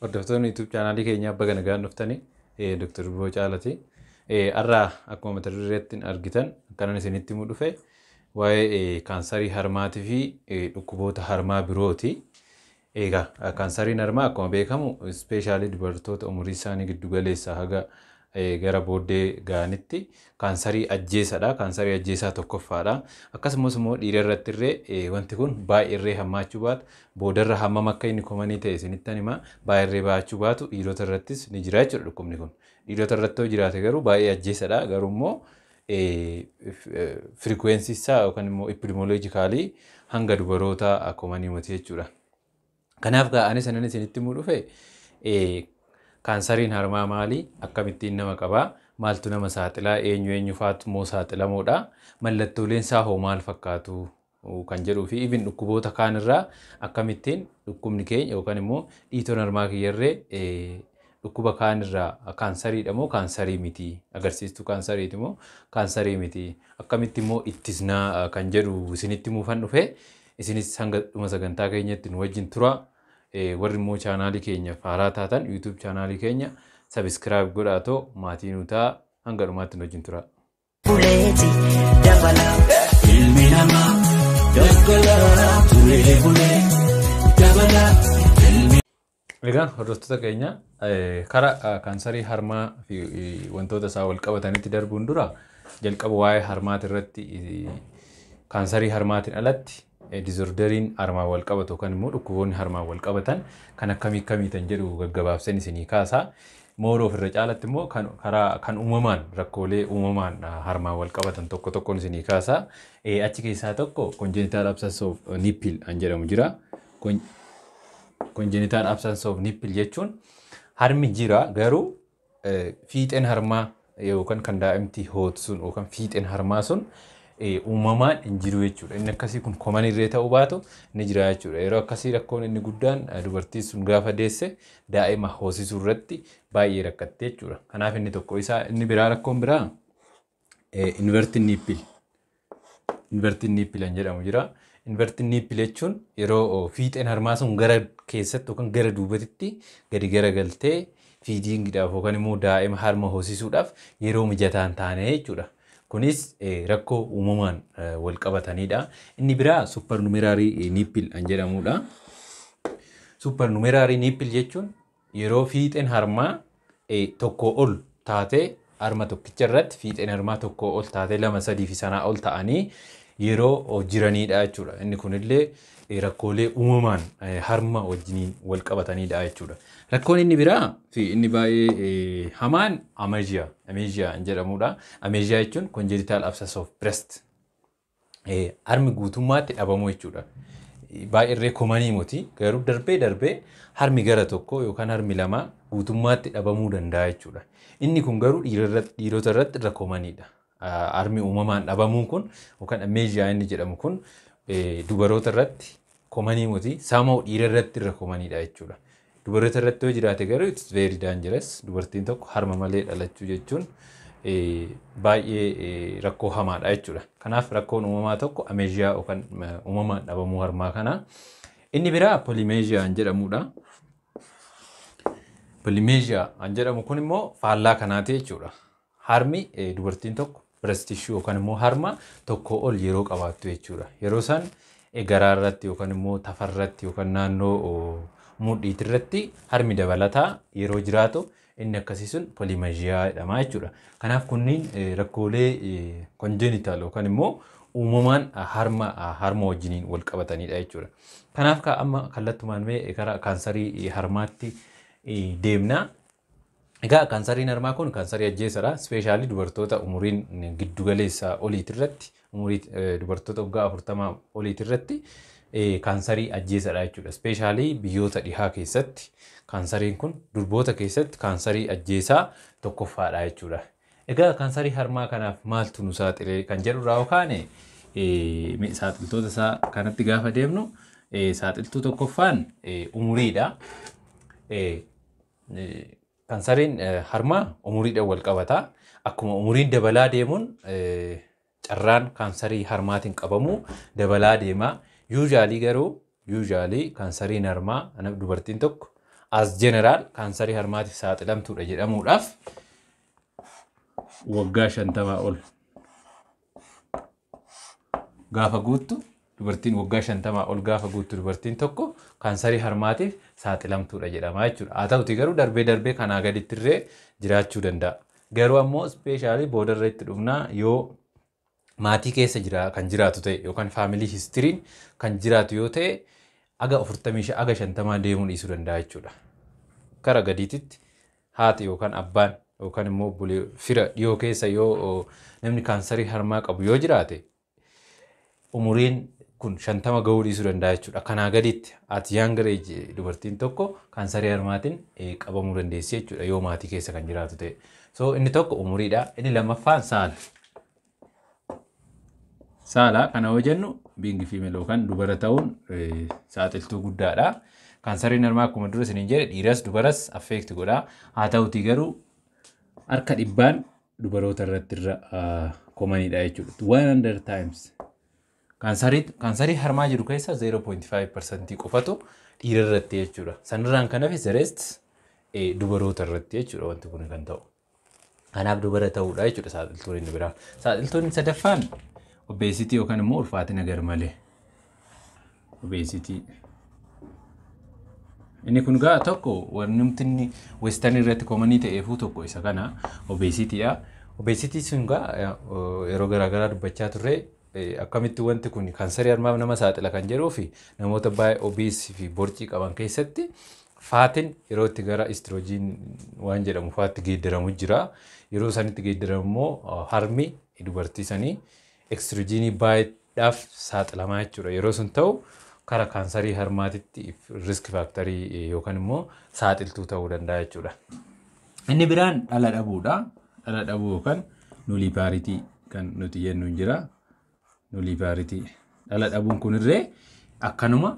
Hordoftoonni YouTube chaanaalii keenyaa, baga nagaan dhuftanii. Dr. Boo Caalati. Har'a akkuma mata dureetti argitan kanan isinitti himuu dhufe waa'ee kaansarii harmaatii fi dhukkuboota harmaa birooti. Egaa kaansariin harmaa akkuma beekamu especially dubartoota umurii isaanii giddu galeessaa haga gara booddee ga'anitti kaansarii ajjeesadha. Kaansarii ajjeesaa tokkoffaadha. Akkasumas immoo dhiira irratti illee wanti kun baay'ee hammaachuu baatu, boodarra hammam akka inni common ta'e isinittan hima, baay'ee baachuu baatu dhiirota irrattis ni jira jechuudha dhukkubni kun. Dhiirota irratti yoo jiraate garuu baay'ee ajjeesadha. Garuu immoo frequency isaa yookaan immoo epidemiologically hanga dubaroota common miti jechuudha. Kanaaf ani sanan isinitti himuu dhufe kaansariin harmaa maali? Akkamittiin nama qabaa? Maaltu nama saaxilaa? Eenyu eenyu faatu immoo saaxilamoodha? Mallattooleen isaa hoo maal fakkaatu? Kan jedhuu fi even dhukkuboota kaanirraa akkamittiin dhukkubni keenya yookaan immoo dhiitoon harmaa kiyyarree dhukkuba kaanirraa kaansariidha moo kaansarii miti? Agarsiistuu kaansariiti moo kaansarii miti? Akkamitti immoo ittisnaa kan jedhu isinitti himuufan dhufe. Isinis hanga dhuma sagantaa keenyatti nu wajjin tura. Warri immoo chaanaalii keenya haaraa taatan YouTube chaanaalii keenya subscribe godhaatoo maatii nu ta'a, hanga dhumaatti nu wajjin tura. Buleeti dabala. Ilmi namaa doggola turee bulee dabala. Ilmi Egaa hordoftoota keenya, karaa kaansarii harmaa fi wantoota isaa wal qabatanitti darbuun dura jalqaba waa'ee harmaati irratti, kaansarii harmaatiin alatti disorderiin harmaan wal qabatu yookaan immoo dhukkuboonni harmaan wal qabatan kan akkamii akkamiitan jedhu gaggabaabsan isinii kaasa. More of irra caalatti immoo kan karaa kan uumamaan, rakkoolee uumamaan harmaan wal qabatan tokko tokkoon isinii kaasa. Achi keessaa tokko congenital absence of nipple kan jedhamu jira. Congenital absence of nipple jechuun harmi jira garuu fiixeen harmaa yookaan kan daa'imti hootu sun yookaan fiixeen harmaa sun uumamaan hin jiru jechuudha. Inni akkasii kun common irree ta'uu baatu ni jira jechuudha. Yeroo akkasii rakkoon inni guddaan dubartiin sun gaafa deesse daa'ima hoosisuu irratti baay'ee rakkatte jechuudha. Kanaaf inni tokko isaa. Inni biraa, rakkoon biraa inverted nipple. Inverted nipple kan jedhamu jira. Inverted nipple jechuun yeroo fiixeen harmaa sun gara keessatti yookaan gara duubatti gadi garagaltee feedingiidhaaf yookaan immoo daa'ima harma hoosisuudhaaf yeroo mijataa hin taane jechuudha. Kunis rakkoo uumamaan wal qabatanidha. Inni biraa supernumerary nipple kan jedhamudha. Supernumerary nipple jechuun yeroo fiixeen harmaa tokko ol taatee, harma tokkicha irratti fiixeen harmaa tokko ol taatee, lama, sadii fi sanaa ol ta'anii yeroo jiranidha jechuudha. Inni kunillee rakkoolee uumamaan harma wajjiniin wal qabatanidha jechuudha. Rakkoon inni biraa fi inni baay'ee hamaan amesia. Amesia kan jedhamudha. Amesia jechuun congenital absence of breast. Harmi guutummaatti dhabamuu jechuudha. Baay'ee common miti, garuu darbee darbee harmi gara tokko yookaan harmi lama guutummaatti dhabamuu danda'a jechuudha. Inni kun garuu dhiirota irratti irra commonidha. Harmi uumamaan dhabamuun kun yookaan amesia inni jedhamu kun dubaroota irratti common miti, saama dhiira irratti irra commonidha jechuudha. Dubaroota irratti yoo jiraate garuu it's very dangerous. Dubartiin tokko harma malee dhalachuu jechuun baay'ee rakkoo hamaadha jechuudha. Kanaaf rakkoon uumamaa tokko amesia yookaan uumamaan dhabamuu harmaa kana. Inni biraa polymastia kan jedhamudha. Polymastia kan jedhamu kun immoo faallaa kanaati jechuudha. Harmi dubartiin tokko breast tissue yookaan immoo harma tokko ol yeroo qabaattu jechuudha. Yeroo isaan garaa irratti yookaan immoo tafarratti yookaan naannoo mudhiitii irratti harmi dabalataa yeroo jiraatu inni akkasii sun polymastia jedhama jechuudha. Kanaaf kunniin rakkoolee congenital yookaan immoo uumamaan harma wajjiniin wal qabatanidha jechuudha. Kanaaf amma kallattumaan mee gara kaansarii harmaatti deemna. Egaa kaansariin harmaa kun kaansarii ajjeesadha. Especially dubartoota umuriin giddu galeessa oliiti irratti, umurii dubartoota waggaa 40 oliiti irratti kaansarii ajjeesadha jechuudha. Especially biyyoota dhihaa keessatti kaansariin kun durboota keessatti kaansarii ajjeesaa tokkoffaadha jechuudha. Egaa kaansarii harmaa kanaaf maaltu nu saaxilee kan jedhurraa yookaan saaxiltoota isaa kanatti gaafa deemnu, saaxiltuu tokkoffaan umuriidha. Kaansariin harmaa umuriidhaan wal qabata. Akkuma umuriin dabalaa deemuun carraan kaansarii harmaatiin qabamuu dabalaa deema. Usually garuu, usually kaansariin harmaa dubartiin tokko As general kaansarii harmaatiif saaxilamtuudha jedhamuudhaaf waggaa 50 ol gaafa guuttu, dubartiin waggaa 50 ol gaafa guuttu, dubartiin tokko kaansarii harmaatiif saaxilamtuudha jedhama jechuudha. Haa ta'uti garuu darbee darbee kanaa gaditti illee jiraachuu danda'a. Garuu ammoo especially boodarra itti dhufnaa, yoo maatii keessa jira kan jiraatu ta'e yookaan family historyn kan jiraatu yoo ta'e, aga 45 aga 50 deemuu dhiisuu danda'a jechuudha. Kara gadiititti haati yookaan abbaan yookaan immoo fira dhiyoo keessa yoo namni kaansarii harmaa qabu yoo jiraate, umuriin kun 50 gahuu dhiisuu danda'a jechuudha. Kanaa gaditti at younger age dubartiin tokko kaansarii harmaatiin qabamuu dandeessi jechuudha, yoo maatii keessa kan jiraatu ta'e. So inni tokko umuriidha. Inni lammaffaan saala. Saala kana yoo jennu, being female yookaan dubara ta'uun saaxiltuu guddaadha. Kaansariin harmaa akkuma dura isiniin jedhe dhiiras dubaras affect godha. Haa ta'utii garuu harka dhibbaan dubaroota irratti irra commoniidha jechuudha. 100 times. Kaansarii harmaa jiru keessa 0.5% qofatu dhiira irratti jechuudha. Sanirraan kan hafe the rest dubaroota irratti jechuudha wanti kun kan ta'u. Kanaaf dubara ta'uudha jechuudha saaxiltuun inni biraa. Saaxiltuun sadaffaan obesity yookaan immoo ulfaatina garmalee. Obesity. Inni kun gaa tokko wanti inni western irratti common ta'eefuu tokko isa kana, obesitydha. Obesity sun gaa yeroo garaagaraa dubbachaa turre, akkamitti wanti kun kaansarii harmaaf nama saaxila kan jedhuu fi namoota baay'ee obese fi borcii qaban keessatti fatiin yeroo itti gara estrogen waan jedhamu faatti geeddaramu jira. Yeroo sanitti geeddaramu immoo harmi dubartii sanii estrogenii baay'eedhaaf saaxilamaa jechuudha. Yeroo sun ta'u kara kaansarii harmaatitti risk factorii yookaan immoo saaxiltuu ta'uu danda'a jechuudha. Inni biraan dhala dhabuudha. Dhala dhabuu yookaan nulliparity kan nuti jennu hin jira. Nulliparity. Dhala dhabuun kunillee akkanuma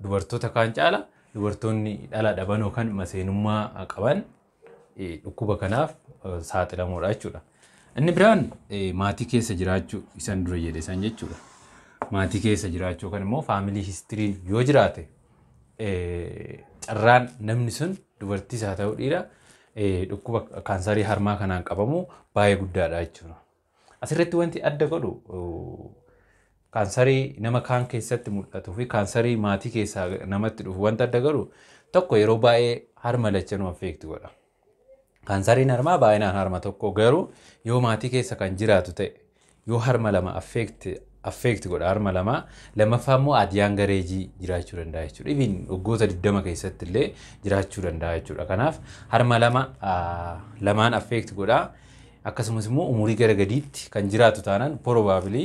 dubartoota kaan caala dubartoonni dhala dhaban yookaan maseenummaa qaban dhukkuba kanaaf saaxilamuudha jechuudha. Inni biraan maatii keessa jiraachuu isan dura jedhe san jechuudha. Maatii keessa jiraachuu yookaan immoo family historyn yoo jiraate, carraan namni sun dubartiis haa ta'u dhiira dhukkuba kaansarii harmaa kanaan qabamu baay'ee guddaadha jechuudha. Asirratti wanti adda godhu kaansarii nama kaan keessatti mul'atuu fi kaansarii maatii keessaa namatti dhufu wanta adda godhu tokko, yeroo baay'ee harma lachanuu affect godha. Kaansariin harmaa baay'inaan harma tokko, garuu yoo maatii keessa kan jiraatu ta'e, yoo harma lama affect godha harma lama. Lammaffaa immoo at younger age jiraachuu danda'a jechuudha. Even waggoota 20 keessatti illee jiraachuu danda'a jechuudha. Kanaaf harma lama lamaan affect godha. Akkasumas immoo umurii gara gadiitti kan jiraatu taanaan probably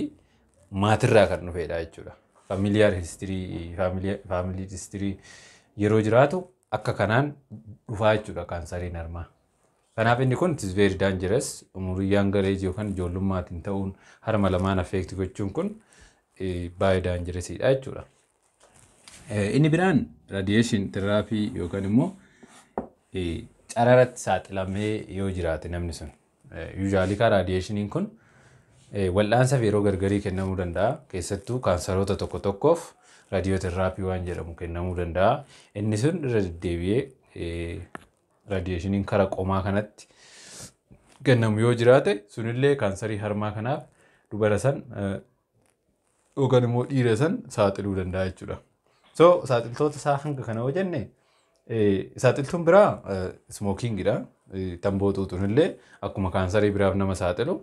maatirraa kan dhufedha jechuudha. Familial history, family history yeroo jiraatu akka kanaan dhufaa jechuudha kaansariin harmaa. Kanaaf inni kun it is very dangerous. Umurii younger age yookaan ijoollummaatiin ta'uun harma lamaan affect gochuun kun baay'ee dangerousiidha jechuudha. Inni biraan radiation therapy yookaan immoo cararatti saaxilamee yoo jiraate namni sun. Usually kaa radiationiin kun wal'aansaaf yeroo gargarii kennamuu danda'a. Keessattuu kaansaroota tokko tokkoof radiotherapy waan jedhamu kennamuu danda'a. Inni sun irra deddeebi'ee radiationiin kara qomaa kanatti kennamu yoo jiraate, sunillee kaansarii harmaa kanaaf dubara san yookaan immoo dhiira san saaxiluu danda'a jechuudha. So saaxiltoota isaa hanga kana yoo jenne, saaxiltuun biraa smokingidha. Tamboo xuuxuun illee akkuma kaansarii biraaf nama saaxilu,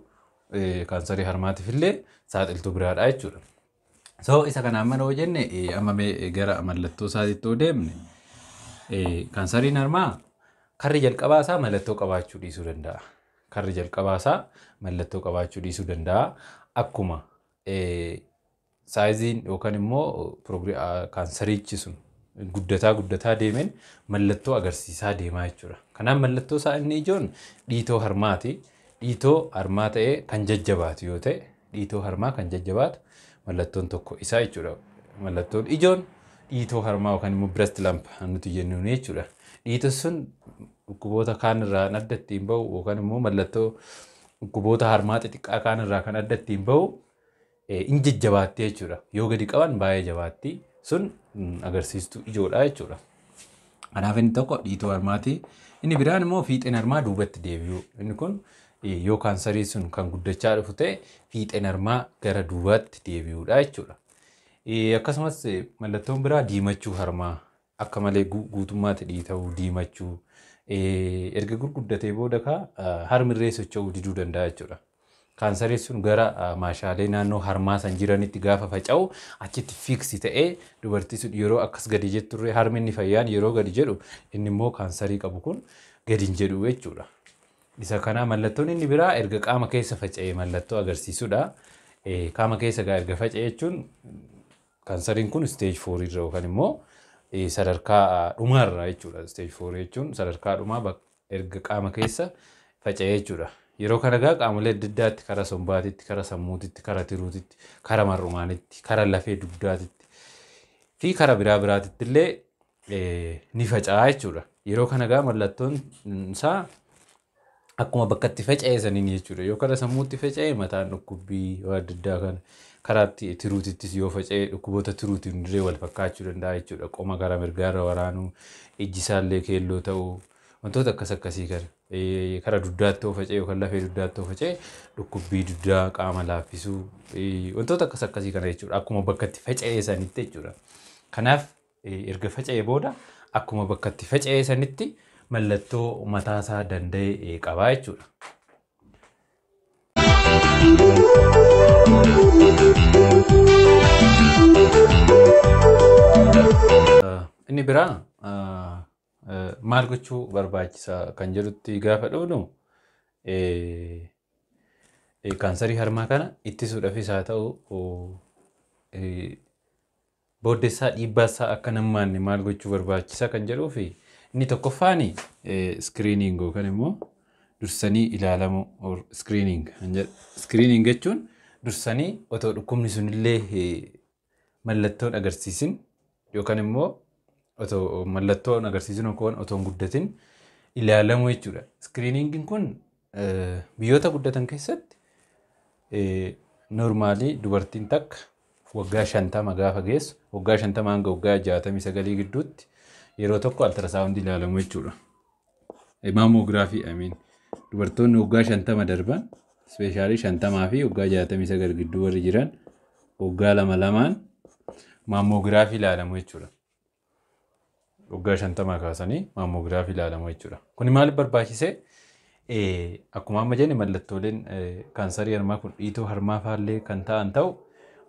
kaansarii harmaatiif illee saaxiltuu biraadha jechuudha. So isa kanaan mana yoo jenne, amma mee gara mallattoo isaatiitti yoo deemne, kaansariin harmaa karri jalqabaa isaa mallattoo qabaachuu dhiisuu danda'a. Karri jalqabaa isaa mallattoo qabaachuu dhiisuu danda'a. Akkuma sizeiin yookaan immoo kaansarichi sun guddataa guddataa deemeen mallattoo agarsiisaa deemaa jechuudha. Kanaaf mallattoo isaa inni ijoon dhiitoo harmaati. Dhiitoo harmaa ta'ee kan jajjabaatu yoo ta'e, dhiitoo harmaa kan jajjabaatu mallattoon tokko isaa jechuudha. Mallattoon ijoon dhiitoo harmaa yookaan immoo breast lump nuti jennuun jechuudha. Dhiitoon sun dhukkuboota kaan irraa adda ittiin bahu yookaan immoo mallattoo dhukkuboota harmaa xixiqqaa kaan irraa kan adda ittiin bahu in jajjabaatti jechuudha. Yoo gadi qaban baay'ee jabaatti. Sun agarsiistuu ijoodha jechuudha. Kanaaf inni tokko dhiitoo harmaati. Inni biraan immoo fiixeen harmaa duubatti deebi'u. Inni kun yoo kaansarii sun kan guddachaa dhufu ta'e, fiixeen harmaa gara duubaatti deebi'uudha jechuudha. Akkasumas mallattoon biraa diimachuu harmaa, akka malee guutummaatti dhiita'uu, diimachuu, erga gurguddatee booda kaa harmirree socho'uu diduu danda'a jechuudha. Kaansariin sun gara maashaalee naannoo harmaa san jiranitti gaafa faca'u, achitti fix ta'ee, dubartii sun yeroo akkas gadi jetturree, harmi inni fayyaan yeroo gadi jedhu, inni immoo kaansarii qabu kun gadi hin jedhu jechuudha. Isa kana mallattoon inni biraa erga qaama keessa faca'ee mallattoo agarsiisudha. Qaama keessa erga faca'e jechuun kaansariin kun stage 4 irra yookaan immoo sadarkaa dhumaarra jechuudha. Stage 4 jechuun sadarkaa dhumaa erga qaama keessa faca'e jechuudha. Yeroo kana egaa qaamolee adda addaatti, karaa sombaatitti, karaa sammuutitti, karaa tiruutitti, karaa mar'umaanitti, karaa lafee dugdaatitti fi karaa biraa biraatitti illee ni faca'a jechuudha. Yeroo kana egaa mallattoon isaa akkuma bakka itti faca'e saniin jechuudha. Yoo karaa sammuutti faca'e, mataan dhukkubbii waan adda addaa kana, karaa tiruutittis yoo faca'e, dhukkuboota tiruutiin illee wal fakkaachuu danda'a jechuudha. Qoma gara mirgaarra waraanuu, ijji isaallee keelloo ta'uu, wantoota akkas akkasii kana. Karaa dugdaatti yoo faca'e yookaan lafee dugdaatti yoo faca'e, dhukkubbii dugdaa, qaama laaffisuu, wantoota akkas akkasii kana jechuudha. Akkuma bakka itti faca'e sanitti jechuudha. Kanaaf erga faca'e booda akkuma bakka itti faca'e sanitti mallattoo mataasaa danda'e qabaa jechuudha. Inni biraa maal gochuu barbaachisa kan jedhutti gaafa dhufnu, kaansarii harmaa kana ittisuudhaafis haa ta'u, booddeessaa dhiibbaasaa akka nammaanne maal gochuu barbaachisa kan jedhuu fi inni tokkoffaan screening yookaan immoo dursanii ilaalamuu, screening. Screening jechuun dursanii otoo dhukkubni sunillee mallattoon agarsiisin yookaan immoo otoo mallattoon agarsiisin yookaan otoo hin guddatin ilaalamuu jechuudha. Screeningiin kun biyyoota guddatan keessatti normally dubartiin takka waggaa 50 gaafa geessu, waggaa 50 hanga waggaa 69 gidduutti yeroo tokko ultrasoundii ilaalamu jechuudha. Mammography, I mean, dubartoonni waggaa 50 darban, especially 50 fi waggaa 69 gidduu warri jiran, waggaa lama lamaan mammography ilaalamu jechuudha. Waggaa 50 kaasanii mammography ilaalamu jechuudha. Kuni maaliif barbaachisee? Akkuma amma jenne, mallattooleen kaansarii harmaa kun dhiitoo harmaa faallee kan ta'an ta'u,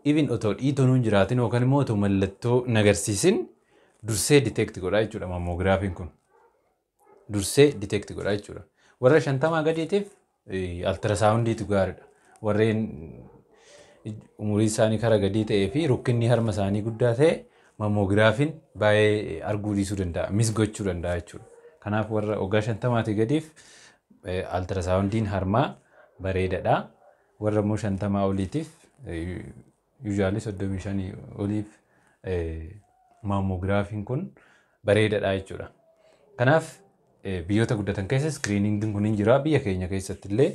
even otoo dhiitoon hin jiraatin yookaan immoo otoo mallattoo hin agarsiisin dursee detect godha jechuudha mammographyn kun. Dursee detect godha jechuudha. Warra 50 gadiitiif ultrasoundiitu gaariidha. Warreen umurii isaanii kara gadii ta'ee fi rukkinni harma isaanii guddaa ta'e, mammographyn baay'ee arguu dhiisuu danda'a, miss gochuu danda'a jechuudha. Kanaaf warra waggaa 50-tii gadiif ultrasoundiin harmaa bareedaadha. Warra immoo 50 oliitiif, usually 35 oliif, mammographyn kun bareedaadha jechuudha. Kanaaf biyyoota guddatan keessa screeningiin kun hin jira, biyya keenya keessatti illee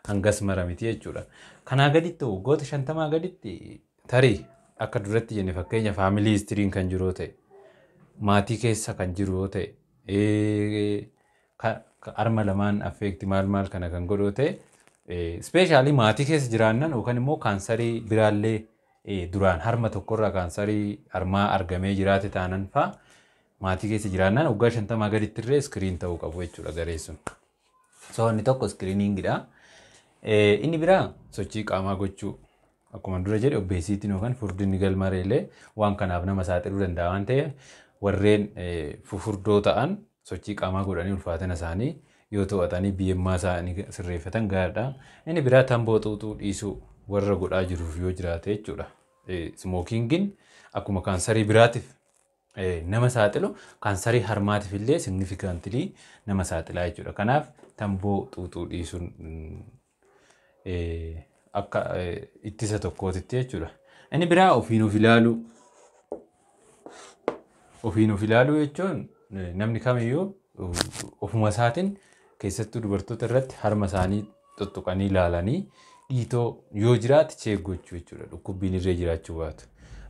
hangas mara miti jechuudha. Kanaa gaditti, waggoota 50 gaditti, tarii akka duratti jenne, fakkeenya family historyn kan jiru yoo ta'e, maatii keessa kan jiru yoo ta'e, harma lamaan affect maal maal kana kan godhu yoo ta'e, especially maatii keessa jiraannan yookaan immoo kaansarii biraallee duraan harma tokkorraa kaansarii harmaa argamee jiraate taanan fa'a, maatii keessa jiraannaan, waggaa 50 gaditti illee screen ta'uu qabu jechuudha garee sun. So inni tokko screeningidha. Inni biraa sochii qaamaa gochuu. Akkuma dura jedhe, obesityn yookaan furdinni galmareelee waan kanaaf nama saaxiluu danda'a waan ta'eef, warreen fufurdoo ta'an sochii qaamaa godhanii ulfaatina isaanii yoo to'atanii BMI isaanii sirreeffatan gaariidha. Inni biraa tamboo xuuxuu dhiisuu, warra godhaa jiruuf yoo jiraate jechuudha. Smokingiin akkuma kaansarii biraatiif nama saaxilu, kaansarii harmaatiif illee significantly nama saaxilaa jechuudha. Kanaaf tamboo xuuxuu dhiisuun akka ittisa tokkootitti jechuudha. Inni biraa ofiin of ilaaluu. Ofiin of ilaaluu jechuun namni kamiyyuu ofuma isaatiin, keessattuu dubartoota irratti, harma isaanii tuttuqanii ilaalanii dhiitoo yoo jiraate check gochuu jechuudha. Dhukkubbiin irree jiraachuu baatu.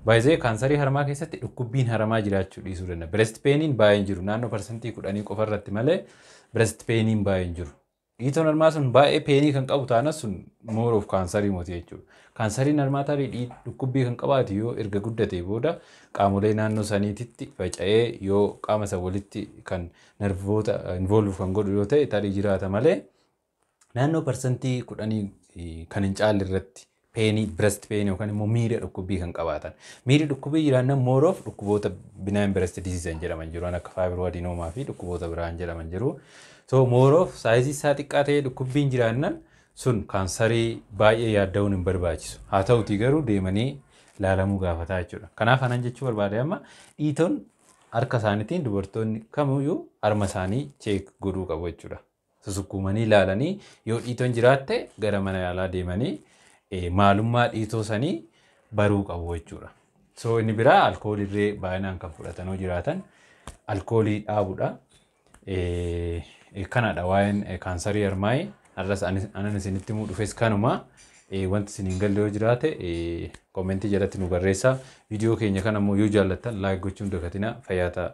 Baay'ee kaansarii harmaa keessatti dhukkubbiin harmaa jiraachuu dhiisuu danda'a. Breast painiin baay'een jiru, naannoo 10% qofa irratti malee breast painiin baay'een jiru. Dhiitoon harmaa sun baay'ee painii kan qabu taanas sun more of kaansarii miti jechuudha. Kaansariin harmaa tarii dhukkubbii kan qabaatu yoo erga guddatee booda qaamolee naannoo saniititti faca'ee, yoo qaama isa walitti kan nervoota involve kan godhu yoo ta'e tarii jiraata malee, naannoo 10% kan hin caalle irratti painii, breast painii yookaan immoo miira dhukkubbii kan qabaatan. Miirri dhukkubbii jiraannaan more of dhukkuboota benign breast disease jedhaman jiru, akka fibroadenoma fi dhukkuboota biraan jedhaman jiru. So more of sizeii isaa xiqqaa ta'ee dhukkubbiin jiraannaan sun kaansarii baay'ee yaadda'uun hin barbaachisu. Haa ta'utii garuu deemanii laalamuu gaafataa jechuudha. Kanaaf anan jechuu barbaade, amma dhiitoon harka isaaniitiin dubartoonni kamiyyuu harma isaanii check godhuu qabu jechuudha. Susukkuumanii ilaalanii yoo dhiitoon jiraatte gara mana yaalaa deemanii maalummaa dhiitoo sanii baruu qabu jechuudha. So inni biraa alkoolii baay'inaan kan fudhatanoo jiraatan alkoolii dhaabuudha. Kanadha waa'een kaansarii harmaa. Har'as anan isinitti himuu dhufes kanuma. Wanti isin hin galle yoo jiraate commentii jalatti nu barreessaa. Viidiyoo keenya kana immoo yoo jaallattan like gochuun dagatinaa. Fayyaa ta'a.